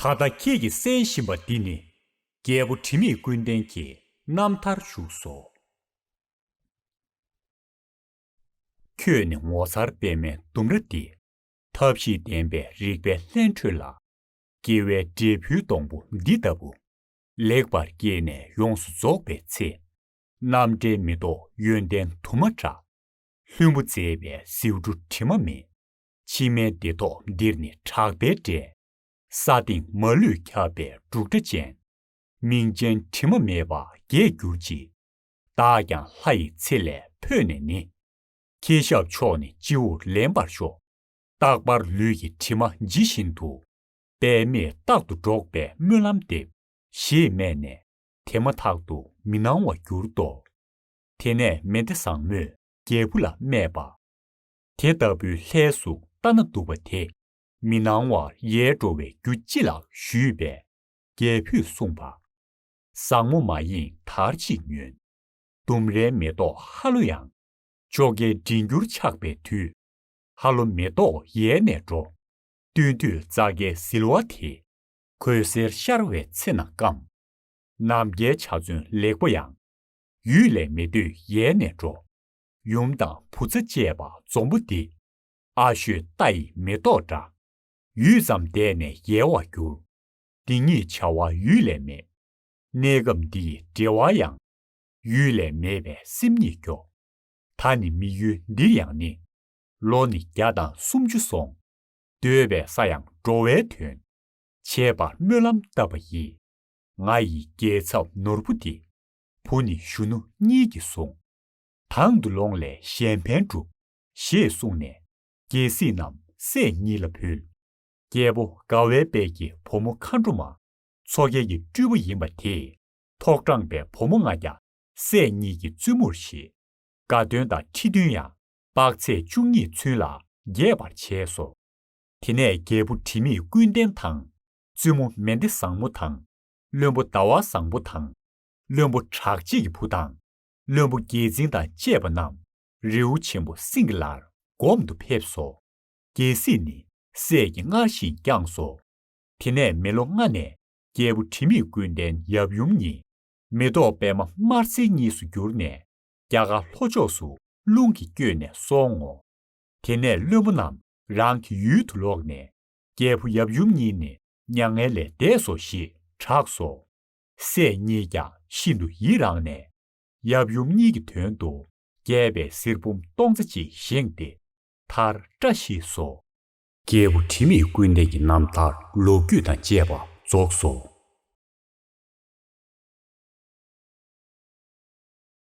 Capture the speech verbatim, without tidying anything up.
ད་ལྟ་ཁྱེད་ཀྱིས་གསན་བཞིན་པ་འདི་ནི། རྒྱལ་པོ་དྲི་མེད་ཀུན་ལྡན་གྱི་རྣམ་ཐར་བཞུགས་སོ། ཁྱོད་ནི་ངོ་མཚར་པདྨའི་ལྡུམ་ར་འདི། ཐབས་ཤེས་ལྡན་པའི་རིག་པའི་ལྷན་ཁྲོད་ལ། སྐྱེ་བའི་འབྲས་བུའི་སྡོང་པོ་འདི་ལྟ་བུ། ལེགས་པར་སྐྱེས་ནས་ཡོངས་སུ་རྫོགས་པའི་ཚེ། རྣམ་བཀྲའི་མེ་ཏོག་ཡོན་ཏན་དུ་མ་བཀྲ། ལྷུན་པོ་མཛེས་པའི་ཟེའུ་འབྲུ་དྲི་མ་མེད། ཕྱི་མའི་བདེ་ཐོག་འདིར་ནི་གྲགས་པའི་འབྲས། ས་སྟེང་མ་ལུས་ཁྱབ་པའི་འབྲུག་སྒྲ་ཅན། མིང་ཅན་དྲི་མ་མེད་པ་རྒྱས་གྱུར་ཅིག། བདག་ཀྱང་ལྷ་ཡི་ཚེ་ལས་འཕོས་ནས་ནི། ཁྱེད་ཞབས་མཆོག་ནི་སྤྱི་བོར་ལེན་པར་ཤོག། རྟག་པར་ལུས་ཀྱི་དྲི་མ་ཇི་བཞིན་དུ། པདྨས་རྟག་ཏུ་སྒྲོགས་པའི་སྨོན་ལམ་འདེབས། ཞེས་སྨྲས་ནས་དེ་མ་ཐག་ཏུ་མི་སྣང་བར་གྱུར་ཏོ། དེ་ནས་མེ་མདའ་བཟང་མོས་རྒྱལ་བུ་ལ་སྨྲས་པ། དེ་ལྟ་བུའི་ལྷའི་གཟུགས་ལྟ་ན་སྡུག་པ་དེ། མི་སྣང་བར་ཡལ་འགྲོ་བའི་རྒྱུ་ཅི་ལགས་ཞུས་པས། རྒྱལ་བུས་གསུངས་པ། བཟང་མོ་མ་ཡེངས་དར་ཅིག་ཉོན། ལྡུམ་རའི་མེ་ཏོག་ཧ་ལོ་ཡང་། ཅོག་འགྱེལ་མགྲིན་འགྱུར་ཆགས་པའི་དུས། ཧ་ལོ་མེ་ཏོག་ཡལ་ནས་འགྲོ། སྟོན་དུས་རྩྭ་འགྱེལ་ཟིལ་བ་དེ། གོས་སེར་ཤར་བའི་ཚེ་ན་སྐམ། ནམ་མཁའི་ཆ་ཚོན་ལེགས་པོ་ཡང་། ཡུལ་ལས་མེ་དུས་ཡལ་ནས་འགྲོ། ཡུམ་དང་བུ་ཚ་བཅས་པ་འཛོམས་པོ་འདི། ཨ་ཤོད་རྟ་ཡི་མེ་ཏོག་འདྲ། ཡུད་ཙམ་འདས་ནས་ཡལ་བར་འགྱུར། འདི་ཉིད་བྱ་བ་ཡུལ་ལས་མེད། གནས་སྐབས་འདི་ཡི་འབྲེལ་བ་ཡང་། ཡུལ་ལས་མེད་པས་སེམས་ཉིད་སྐྱོ། ད་ནི་མི་ཡུལ་འདིར་ཡང་ནི། ལོ་ནི་བརྒྱ་དང་སུམ་ཅུ་སོང་། སྡོད་པའི་ས་ཡང་འགྲོ་བའི་དོན། བྱེད་པར་སྨོན་ལམ་བཏབ་པ་ཡིས། ང་ཡི་རྒྱལ་ཚབ་ནོར་བུ་འདི། བུ་ནི་གཞོན་ནུ་གཉིས་ཀྱིས་བཟུང་། དང་དུ་ལོངས་ལས་གཞན་ཕན་སྒྲུབ། ཞེས་གསུངས་ནས། རྒྱལ་སྲིད་རྣམས་སྲས་གཉིས་ལ་ཕུལ། རྒྱལ་པོ་དགའ་བའི་དཔལ་གྱི་བུ་མོ་མཁའ་འགྲོ་མ། མཚོ་རྒྱལ་གྱི་སྤྲུལ་པ་ཡིན་པ་དེས། ཐོག་དྲངས་པའི་བུ་མོ་ལྔ་བརྒྱ། སྲས་གཉིས་ཀྱི་བཙུན་མོར་བཞེས། དགའ་སྟོན་དང་ཁྲི་འདོན་ཡང་། དཔག་ཚད་བཅུ་གཉིས་ཚུན་ལ་རྒྱས་པར་བྱས་སོ། དེ་ནས་རྒྱལ་པོ་དྲི་མེད་ཀུན་ལྡན་དང་། བཙུན་མོ་མེ་མདའ་བཟང་མོ་དང་། བློན་པོ་ཟླ་བ་བཟང་པོ་དང་། བློན་པོ་གྲགས་བྱེད་ཀྱི་བུ་དང་། བློན་པོ་རྒྱལ་མཚན་དང་བཅས་པ་རྣམས། རི་བོ་ཆེན་པོ་སེང་གེ་ལར་སྒོམ་དུ་ཕེབས་སོ། རྒྱལ་སྲིད་ནི་སྲས་ཀྱིས་སྔར་བཞིན་བསྐྱངས་སོ། དེ་ནས་མི་ལོ་ལྔ་ནས་རྒྱལ་པོ་དྲི་མེད་ཀུན་ལྡན་ཡབ་ཡུམ་གཉིས། མེ་ཏོག་པད་མ་དམར་སེར་གཉིས་སུ་གྱུར་ནས། རྒྱ་གར་ལྷོ་ཕྱོགས་སུ་རླུང་གིས་བསྐྱོད་ནས་སོང་ངོ་། དེ་ནས་བློན་པོ་རྣམས་རང་གི་ཡུལ་དུ་ལོག་ནས། རྒྱལ་པོ་ཡབ་ཡུམ་གཉིས་ནི་མྱ་ངན་ལས་འདས་སོ་ཞེས་གྲགས་སོ། སྲས་གཉིས་ཀྱང་ཤིན་ཏུ་ཡི་རངས་ནས། ཡབ་ཡུམ་གཉིས་ཀྱི་དོན་དུ་རྒྱས་པའི་གཟེར་བུམ་སྟོང་རྩ་གཅིག་བཞེངས་ཏེ། མཐར་བཀྲ་ཤིས་སོ། རྒྱལ་པོ་དྲི་མེད་ཀུན་ལྡན་གྱི་རྣམ་ཐར་ལོ་རྒྱུས་དང་བཅས་པ་རྫོགས་སོ།